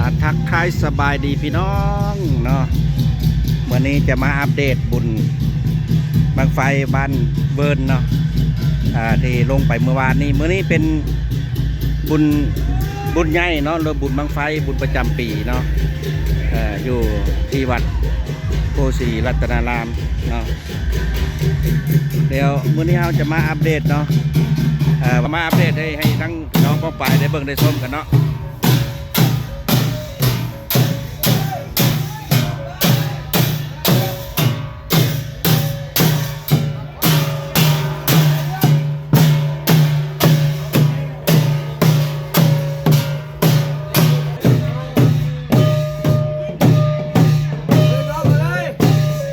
ອ່າ ທັກທາຍສະບາຍດີພີ່ນ້ອງເນາະ, ມື້ນີ້ຈະມາອັບເດດບຸນບັ້ງໄຟບ້ານເວີນເນາະ ອ່າ ທີ່ລົງໄປມື້ວານນີ້. ມື້ນີ້ເປັນບຸນ ບຸນໃຫຍ່ເນາະ ຫຼືບຸນບັ້ງໄຟ ບຸນປະຈຳປີເນາະ ເອີ ຢູ່ທີ່ວັດໂພສີລັດຕະນາລາມເນາະ. ດຽວມື້ນີ້ເຮົາຈະມາອັບເດດເນາະ ເອີ ມາອັບເດດໃຫ້ ໃຫ້ທັງນ້ອງປ້ອງປາຍໄດ້ເບິ່ງໄດ້ຊົມກັນເນາະ.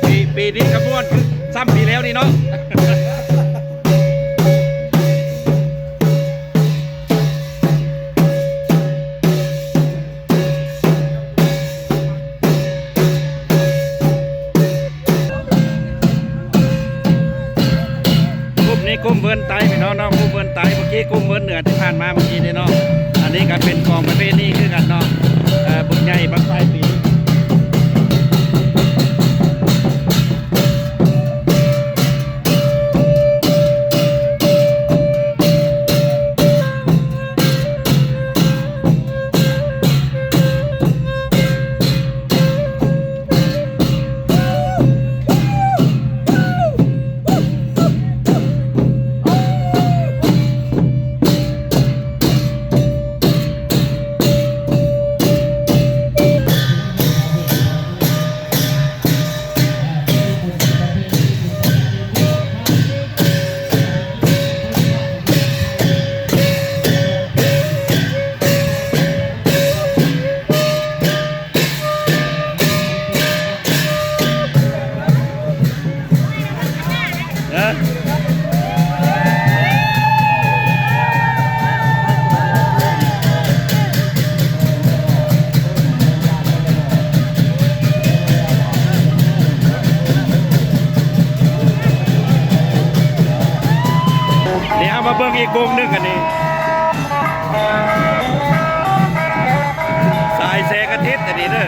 ປີ ປີນີ້ກະມ່ວນຄືຊ່ຳປີແລ້ວນີ້ເນາະ. ກຸ່ມນີ້ກຸ່ມເວີນໃຕ້ພີ່ນ້ອງເນາະ, ກຸ່ມເວີນໃຕ້ ເມື່ອກີ້ກຸ່ມເວີນເໜືອທີ່ຜ່ານມາເມື່ອກີ້ນີ້ເນາະ. ອັນນີ້ກະເປັນຂອງປະເພນີຄືກັນເນາະ ເອີ ບຸນໃຫຍ່ບັ້ງໄຟປີ ນີ້ເຮົາມາເບິ່ງອີກວົງໜຶ່ງ ອັນນີ້ ສາຍແສງອາທິດ ອັນນີ້ເດີ.